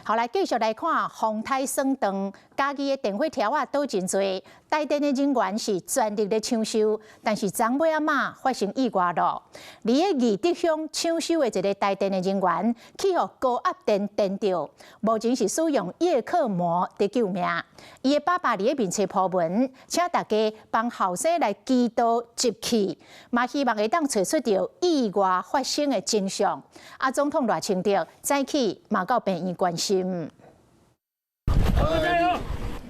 好，來繼續來看風颱霜斷，嘉義的電火柱仔倒真濟，台電的人員是全力咧搶修，但是昨尾仔嘛發生意外咯。佇咧義德鄉搶修的一个台電的人員，去予高壓電電著，目前是使用葉克膜佇救命。伊的爸爸佇咧面冊 po 文，請大家幫後生來祈禱集氣，嘛希望會當揣出著意外發生的真相。啊，總統賴清德早起嘛到病院關心。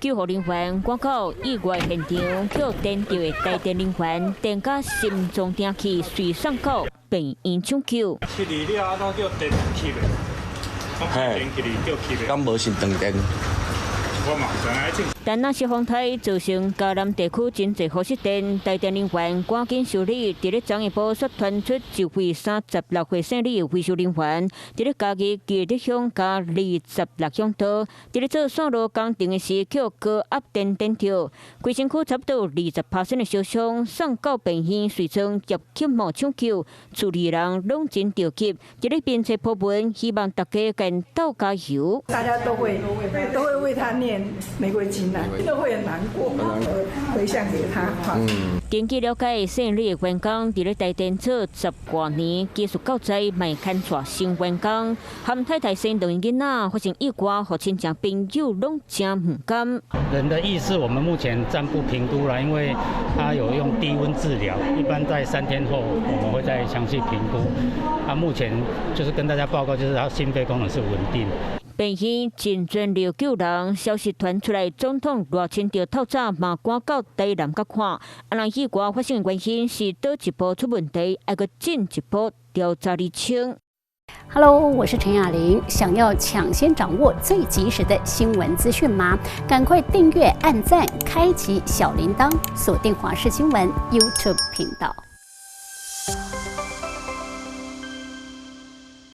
救護人員趕到意外現場，予電著的台電人員電甲心臟停去，隨送到病院搶救。七二了，啊，叫電去的，電去叫去的，敢無是斷電？我嘛知影。但若是風颱造成嘉南地區真濟戶失電，台電人員趕緊修理。佇咧昨下晡，煞傳出一位36歲姓李的維修人員，佇咧嘉義義德鄉佮26鄉道，佇咧做線路工程的時，予高壓電電著，規身軀差不多有20%的燒傷，送到病院隨裝葉克膜搶救，厝裡人攏真著急，佇咧面冊 po 文，希望大家共鬥加油。大家都會為他念玫瑰經啊，都會很難過，回向給他。根據了解，姓李的員工佇咧台電做十外年，技術夠在，嘛會牽帶新員工，和太太生兩个囡仔，發生意外，予親戚朋友攏誠毋甘。人的意識，我們目前暫不評估啦，因為他有用低溫治療，一般在3天後我們會再詳細評估。啊，目前就是跟大家報告，就是他心肺功能是穩定。病院盡全力救人，消息傳出來，總統賴清德透早嘛趕到台南閣看，啊，若意外發生的原因是佗一步出問題，愛閣進一步調查釐清。 Hello，我是陳雅玲。想要搶先掌握最及時的新聞資訊嗎？趕快訂閱、按讚、開啟小鈴鐺，鎖定華視新聞 YouTube 頻道。